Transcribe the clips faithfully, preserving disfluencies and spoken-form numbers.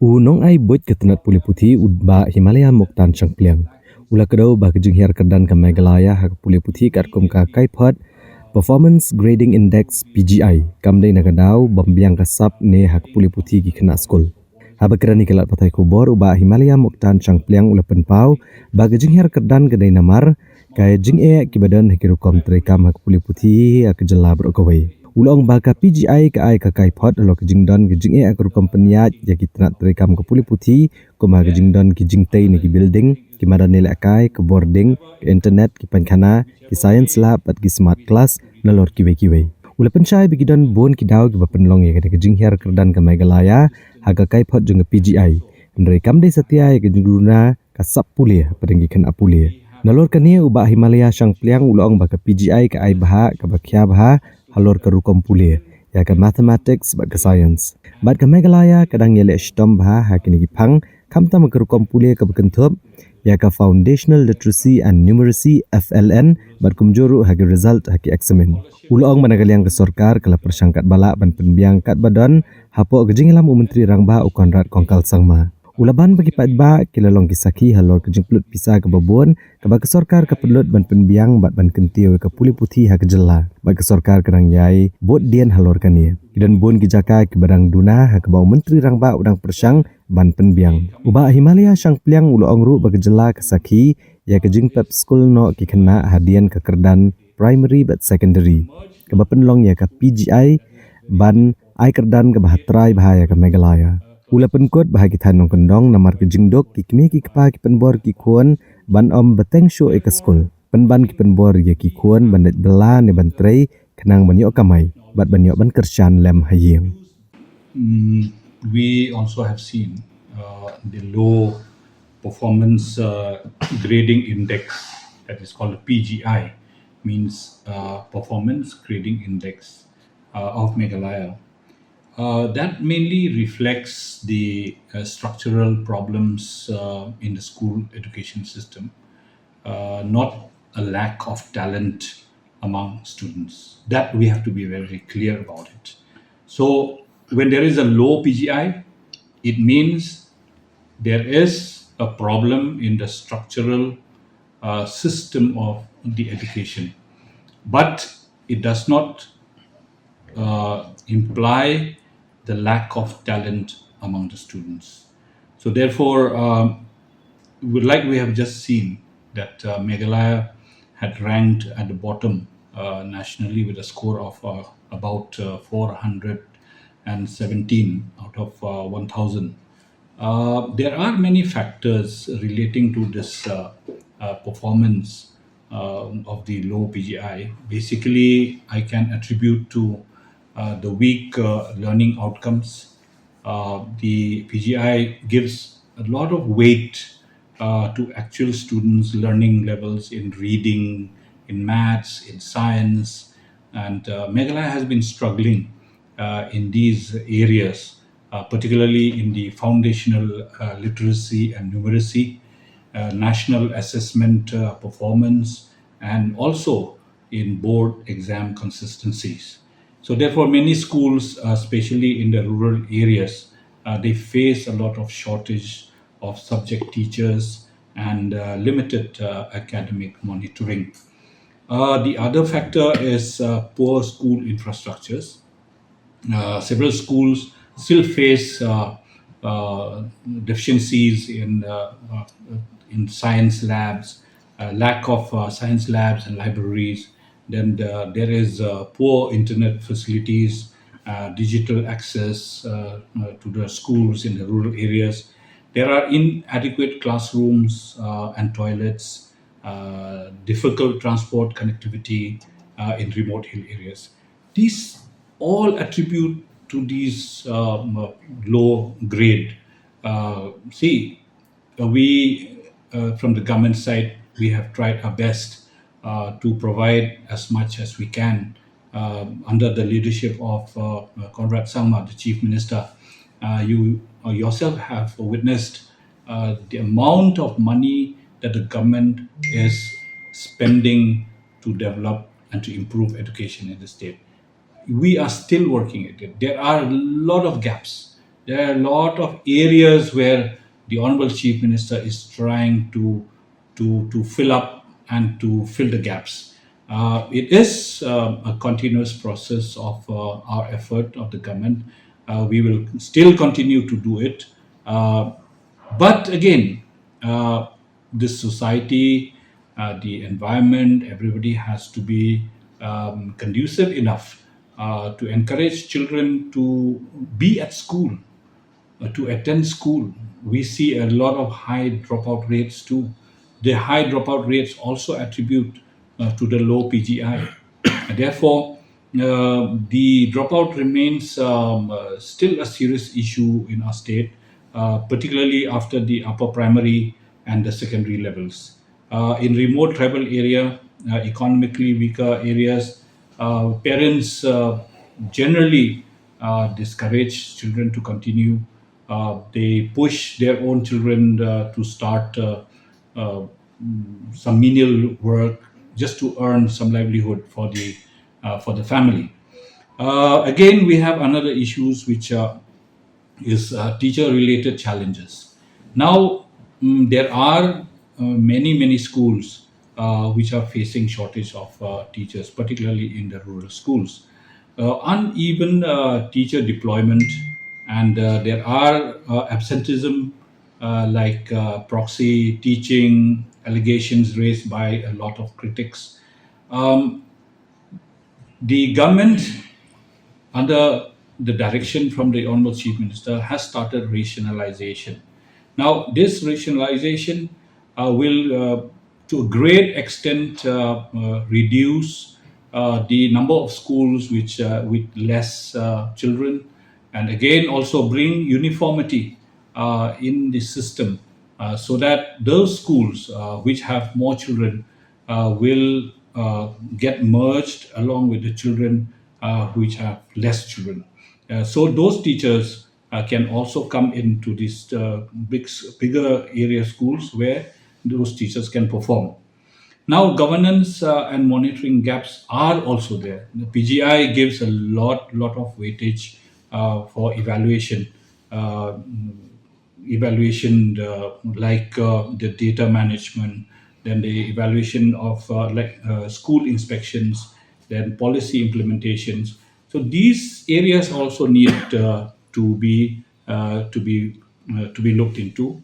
U nongai buit ka tnat pule puthi u Bah Himalaya Muktan Shangpliang u la kdew ba ka jinghiar kyrdan ka Meghalaya ha ka pule puthi katkum ka KaiPhod Performance Grading Index, P G I, kam dei na ka daw bym biang ka sap ne ha ka pule puthi ki khynnah skul. Haba kren ïa ki lad pathai khubor, u Bah Himalaya Muktan Shangpliang u la pynpaw ba ka jinghiar kyrdan ka dei namar ka jingeh kiba don ha ki rukom treikam ha ka pule puthi ha ka jylla baroh kawei. U la ong ba ka P G I ka ai ka kaiphod halor ka jingdon ka jingeh ha ka rukom pynïaid ïa ki tnat treikam ka pule puthi, kum ha ka jingdon ki jingtei na ki building, ki madan ïalehkai, ka boarding, ka internet, ki painkhana, ki science lab bad ki smart class, nalor kiwei kiwei. U la pynshai ba ki don bun ki daw kiba pynlong ïa kane ka jinghiar kyrdan ka Meghalaya ha ka kaiphod jong ka P G I. Hynrei kam dei satia ïa ka jingduna ka sap pule hapdeng ki khynnah pule. Nalor kane, u Bah Himalaya Shangpliang u la ong ba ka P G I ka ai bha kaba khia bha halor ka rukom pule, ïa ka mathematics bad ka science. Bad ka Meghalaya ka dang ïaleh shitom bha ha kine ki phang, khamtam ha ka rukom pule kaba kynthup ïa ka Foundational Literacy and Numeracy, F L N, bad kumjuh ruh ha ki result ha ki eksamin. U la ong ba na ka liang ka sorkar ka la pyrshang katba lah ban pynbiang katba don hapoh ka jingïalam u Myntri Rangbah u Conrad Kongkal Sangma. U la ban ba ki paidbah ki la long ki sakhi halor ka jingpynlut pisa kaba bun kaba ka sorkar ka pynlut ban pynbiang bad ban kyntiew ïa ka pule puthi ha ka jylla. Bad ka sorkar ka dang ïai bud dien halor kane. Ki don bun ki jaka kiba dang duna ha kaba u Myntri Rangbah u dang pyrshang ban pynbiang. U Bah Himalaya Shangpliang u la ong ruh ba ka jylla ka sakhi ïa ka jingpep skul noh ki khynnah hadien ka kyrdan primary bad secondary, kaba pynlong ïa ka P G I ban ai kyrdan kaba hatrai bha ïa ka Meghalaya. U la pynkut ba ha ki thaiñ nongkyndong, namar ka jingduk, ki kmie ki kpa ki pynbor ki khun ban ym bteng shuh ïa ka skul. Pynban ki pynbor ïa ki khun ban leit bylla ne ban trei khnang ban ïoh kamai bad ban ïoh ban kyrshan lem ha ïing. Mm, we also have seen uh, the low performance uh, grading index, that is called P G I, means uh, performance grading index uh, of Meghalaya. Uh, that mainly reflects the uh, structural problems uh, in the school education system, uh, not a lack of talent among students. That we have to be very clear about it. So when there is a low P G I, it means there is a problem in the structural uh, system of the education. But it does not uh, imply the lack of talent among the students. So therefore, um, we- like we have just seen that uh, Meghalaya had ranked at the bottom uh, nationally with a score of uh, about uh, four hundred seventeen out of uh, one thousand. Uh, there are many factors relating to this uh, uh, performance uh, of the low P G I. Basically, I can attribute to uh, the weak uh, learning outcomes. Uh, the P G I gives a lot of weight uh, to actual students' learning levels in reading, in maths, in science, and uh, Meghalaya has been struggling uh, in these areas, uh, particularly in the foundational uh, literacy and numeracy, uh, national assessment uh, performance, and also in board exam consistencies. So therefore, many schools, uh, especially in the rural areas, uh, they face a lot of shortage of subject teachers and uh, limited uh, academic monitoring. Uh, the other factor is uh, poor school infrastructures. Uh, several schools still face uh, uh, deficiencies in uh, uh, in science labs, uh, lack of uh, science labs and libraries. Then uh, there is uh, poor internet facilities, uh, digital access uh, uh, to the schools in the rural areas. There are inadequate classrooms uh, and toilets, uh, difficult transport connectivity uh, in remote hill areas. These all attribute to these um, uh, low grade. Uh, see, uh, we uh, from the government side, we have tried our best uh, to provide as much as we can uh, under the leadership of uh, Conrad Sangma, the Chief Minister. Uh, you uh, yourself have witnessed uh, the amount of money that the government is spending to develop and to improve education in the state. We are still working at it. There are a lot of gaps. There are a lot of areas where the Honorable Chief Minister is trying to to to fill up and to fill the gaps. Uh, it is uh, a continuous process of uh, our effort of the government. Uh, we will still continue to do it, uh, but again, uh, this society, uh, the environment, everybody has to be um, conducive enough uh, to encourage children to be at school, uh, to attend school. We see a lot of high dropout rates too. The high dropout rates also attribute uh, to the low P G I. Therefore, uh, the dropout remains um, uh, still a serious issue in our state, uh, particularly after the upper primary and the secondary levels. Uh, in remote tribal area, uh, economically weaker areas, uh, parents uh, generally uh, discourage children to continue. Uh, they push their own children uh, to start uh, uh, mm, some menial work just to earn some livelihood for the uh, for the family. Uh, again, we have another issues which uh, is uh, teacher-related challenges. Now, mm, there are uh, many many schools uh, which are facing shortage of uh, teachers, particularly in the rural schools. Uh, uneven uh, teacher deployment, and uh, there are uh, absenteeism uh, like uh, proxy teaching, allegations raised by a lot of critics. Um, the government, under the direction from the Honorable Chief Minister, has started rationalization. Now, this rationalization uh, will, uh, to a great extent, uh, uh, reduce uh, the number of schools which uh, with less uh, children, and again also bring uniformity uh, in the system, uh, so that those schools uh, which have more children uh, will uh, get merged along with the children uh, which have less children. Uh, so those teachers uh, can also come into these uh, big, bigger area schools where those teachers can perform. Now, governance uh, and monitoring gaps are also there. The P G I gives a lot, lot of weightage uh, for evaluation, uh, evaluation uh, like uh, the data management, then the evaluation of uh, like uh, school inspections, then policy implementations. So these areas also need uh, to be uh, to be uh, to be looked into.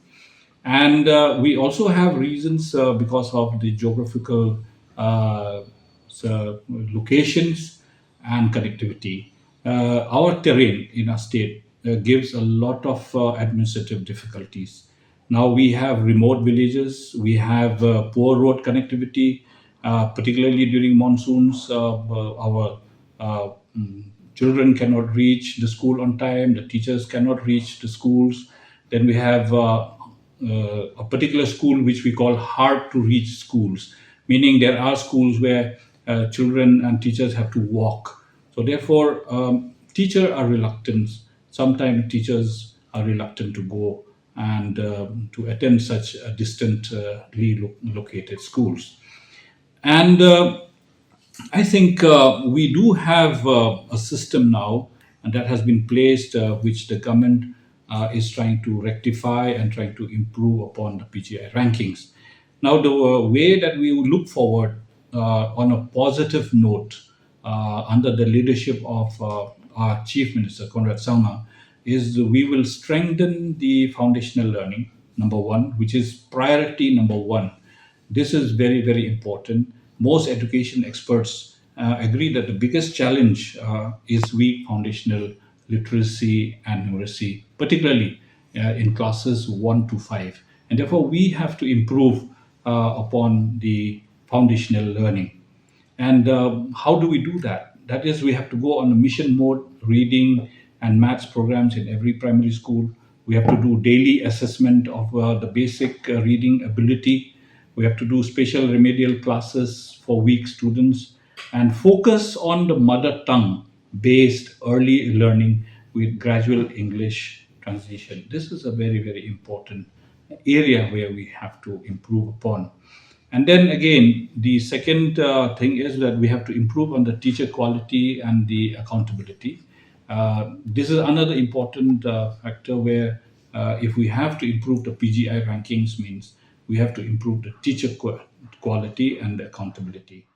And uh, we also have reasons uh, because of the geographical uh, so locations and connectivity. Uh, our terrain in our state uh, gives a lot of uh, administrative difficulties. Now we have remote villages, we have uh, poor road connectivity, uh, particularly during monsoons. Uh, uh, our uh, mm, children cannot reach the school on time, the teachers cannot reach the schools. Then we have uh, uh, a particular school which we call hard to reach schools, meaning there are schools where uh, children and teachers have to walk. So therefore, um, teachers are reluctant. Sometimes teachers are reluctant to go and uh, to attend such uh, distantly lo- located schools. And uh, I think uh, we do have uh, a system now, and that has been placed, uh, which the government uh, is trying to rectify and trying to improve upon the P G I rankings. Now, the uh, way that we look forward uh, on a positive note uh, under the leadership of uh, our Chief Minister, Conrad Sangma, is we will strengthen the foundational learning, number one, which is priority number one. This is very, very important. Most education experts uh, agree that the biggest challenge uh, is weak foundational literacy and numeracy, particularly uh, in classes one to five. And therefore, we have to improve uh, upon the foundational learning. And uh, how do we do that? That is, we have to go on a mission mode reading and maths programs in every primary school. We have to do daily assessment of uh, the basic uh, reading ability. We have to do special remedial classes for weak students and focus on the mother tongue based early learning with gradual English transition. This is a very, very important area where we have to improve upon. And then again, the second uh, thing is that we have to improve on the teacher quality and the accountability. Uh, this is another important uh, factor where uh, if we have to improve the P G I rankings, means we have to improve the teacher qu- quality and accountability.